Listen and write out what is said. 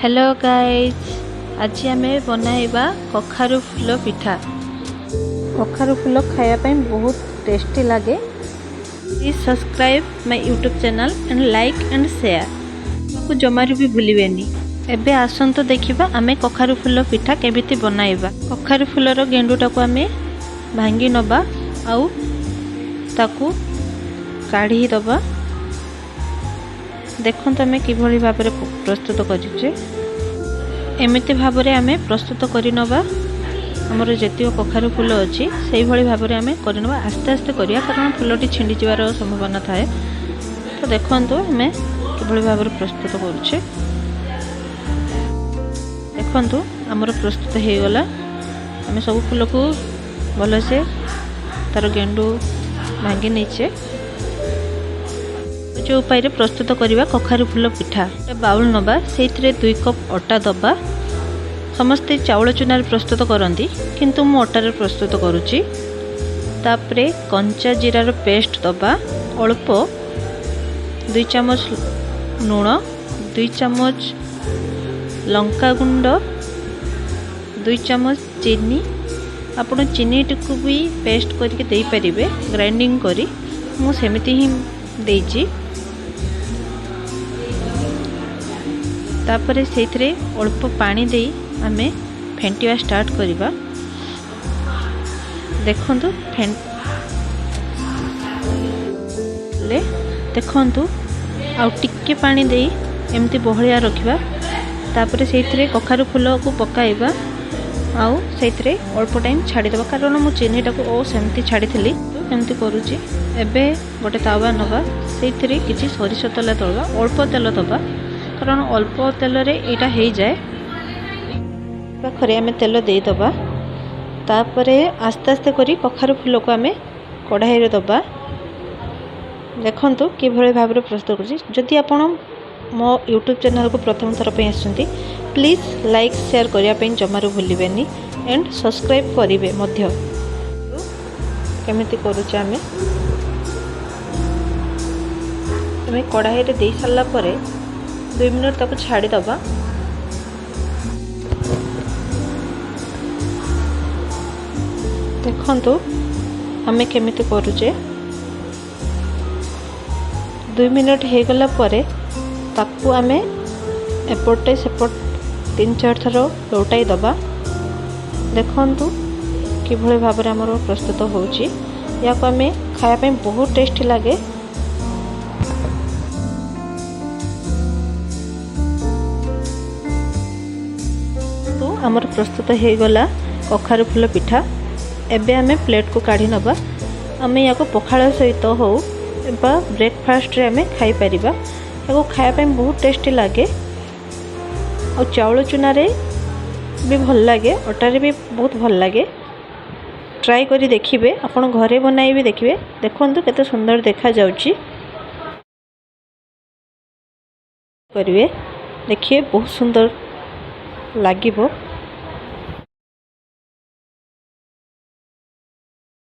Hello guys, ଆଜି ଆମେ ବନାଇବା କଖାରୁ ଫୁଲ ପିଠା। କଖାରୁ ଫୁଲ ଖାଇବା ପାଇଁ ବହୁତ ଟେଷ୍ଟି ଲାଗେ। Please subscribe my YouTube channel and like and share କୁ ଜମାରୁ ବି ଭୁଲିବେନି। ଏବେ ଆସନ୍ତୁ ଦେଖିବା ଆମେ କଖାରୁ ଫୁଲ ପିଠା କେମିତି ବନାଇବା। କଖାରୁ ଫୁଲର ଗେଣ୍ଡୁଟାକୁ ଆମେ ଭାଙ୍ଗି ନେବା ଆଉ ତାକୁ କାଢ଼ି ଦେବା। ଦେଖନ୍ତୁ ଆମେ କିଭଳି ଭାବରେ ପ୍ରସ୍ତୁତ କରିଛେ। ଏମିତି ଭାବରେ ଆମେ ପ୍ରସ୍ତୁତ କରିନେବା। ଆମର ଯେତିକ କଖାରୁ ଫୁଲ ଅଛି, ସେଇଭଳି ଭାବରେ ଆମେ କରିନେବା। ଆସ୍ତେ ଆସ୍ତେ କରିବା, କାରଣ ଫୁଲଟି ଛିଣ୍ଡିଯିବାର ସମ୍ଭାବନା ଥାଏ। ତ ଦେଖନ୍ତୁ ଆମେ କିଭଳି ଭାବରେ ପ୍ରସ୍ତୁତ କରୁଛେ। ଦେଖନ୍ତୁ, ଆମର ପ୍ରସ୍ତୁତ ହେଇଗଲା। ଆମେ ସବୁ ଫୁଲକୁ ଭଲସେ ତାର ଗେଣ୍ଡୁ ଭାଙ୍ଗି ନେଇଛେ। ଯେଉଁ ଉପାୟରେ ପ୍ରସ୍ତୁତ କରିବା କଖାରୁ ଫୁଲ ପିଠା, ବାଉଲ୍ ନେବା, ସେଇଥିରେ 2 କପ୍ ଅଟା ଦେବା। ସମସ୍ତେ ଚାଉଳ ଚୁନାରେ ପ୍ରସ୍ତୁତ କରନ୍ତି, କିନ୍ତୁ ମୁଁ ଅଟାରେ ପ୍ରସ୍ତୁତ କରୁଛି। ତାପରେ କଞ୍ଚା ଜିରାର ପେଷ୍ଟ ଦେବା ଅଳ୍ପ, 2 ଚାମଚ ଲୁଣ, 2 ଚାମଚ ଲଙ୍କା ଗୁଣ୍ଡ, 2 ଚାମଚ ଚିନି। ଆପଣ ଚିନିଟିକୁ ବି ପେଷ୍ଟ କରିକି ଦେଇପାରିବେ ଗ୍ରାଇଣ୍ଡିଙ୍ଗ କରି। ମୁଁ ସେମିତି ହିଁ ଦେଇଛି। ତାପରେ ସେଇଥିରେ ଅଳ୍ପ ପାଣି ଦେଇ ଆମେ ଫେଣ୍ଟିବା ଷ୍ଟାର୍ଟ କରିବା। ଦେଖନ୍ତୁ, ଫେଣ୍ଟିଲେ ଦେଖନ୍ତୁ, ଆଉ ଟିକେ ପାଣି ଦେଇ ଏମିତି ବହଳିଆ ରଖିବା। ତାପରେ ସେଇଥିରେ କଖାରୁ ଫୁଲକୁ ପକାଇବା ଆଉ ସେଇଥିରେ ଅଳ୍ପ ଟାଇମ୍ ଛାଡ଼ିଦେବା, କାରଣ ମୁଁ ଚିନିଟାକୁ ଓ ସେମିତି ଛାଡ଼ିଥିଲି, ଏମିତି କରୁଛି। ଏବେ ଗୋଟେ ତାୱା ନେବା, ସେଇଥିରେ କିଛି ସୋରିଷ ତେଲ ଦେବା, ଅଳ୍ପ ତେଲ ଦେବା, କାରଣ ଅଳ୍ପ ତେଲରେ ଏଇଟା ହେଇଯାଏ। ପାଖରେ ଆମେ ତେଲ ଦେଇଦେବା। ତାପରେ ଆସ୍ତେ ଆସ୍ତେ କରି କଖାରୁ ଫୁଲକୁ ଆମେ କଢ଼ାଇରେ ଦେବା। ଦେଖନ୍ତୁ କିଭଳି ଭାବରେ ପ୍ରସ୍ତୁତ କରୁଛି। ଯଦି ଆପଣ ମୋ ୟୁଟ୍ୟୁବ୍ ଚ୍ୟାନେଲ୍କୁ ପ୍ରଥମ ଥର ପାଇଁ ଆସିଛନ୍ତି, ପ୍ଲିଜ୍ ଲାଇକ୍ ସେୟାର କରିବା ପାଇଁ ଜମାରୁ ଭୁଲିବେନି ଆଣ୍ଡ ସବସ୍କ୍ରାଇବ୍ କରିବେ ମଧ୍ୟ। କେମିତି କରୁଛେ ଆମେ? ଆମେ କଢ଼ାଇରେ ଦେଇ ସାରିଲା ପରେ 2 ମିନିଟ୍ ତାକୁ ଛାଡ଼ିଦେବା। ଦେଖନ୍ତୁ ଆମେ କେମିତି କରୁଛେ। 2 ମିନିଟ୍ ହେଇଗଲା ପରେ ତାକୁ ଆମେ ଏପଟେ ସେପଟ ତିନି ଚାରି ଥର ଲଉଟାଇ ଦେବା। ଦେଖନ୍ତୁ କିଭଳି ଭାବରେ ଆମର ପ୍ରସ୍ତୁତ ହେଉଛି। ଏହାକୁ ଆମେ ଖାଇବା ପାଇଁ ବହୁତ ଟେଷ୍ଟି ଲାଗେ। ଆମର ପ୍ରସ୍ତୁତ ହେଇଗଲା କଖାରୁ ଫୁଲ ପିଠା। ଏବେ ଆମେ ପ୍ଲେଟ୍କୁ କାଢ଼ି ନେବା। ଆମେ ୟାକୁ ପଖାଳ ସହିତ ହେଉ ବା ବ୍ରେକଫାଷ୍ଟରେ ଆମେ ଖାଇପାରିବା। ଏହାକୁ ଖାଇବା ପାଇଁ ବହୁତ ଟେଷ୍ଟି ଲାଗେ ଆଉ ଚାଉଳ ଚୁନାରେ ବି ଭଲ ଲାଗେ, ଅଟାରେ ବି ବହୁତ ଭଲ ଲାଗେ। ଟ୍ରାଏ କରି ଦେଖିବେ, ଆପଣ ଘରେ ବନାଇ ବି ଦେଖିବେ। ଦେଖନ୍ତୁ କେତେ ସୁନ୍ଦର ଦେଖାଯାଉଛି। କରିବେ, ଦେଖିବେ ବହୁତ ସୁନ୍ଦର ଲାଗିବ।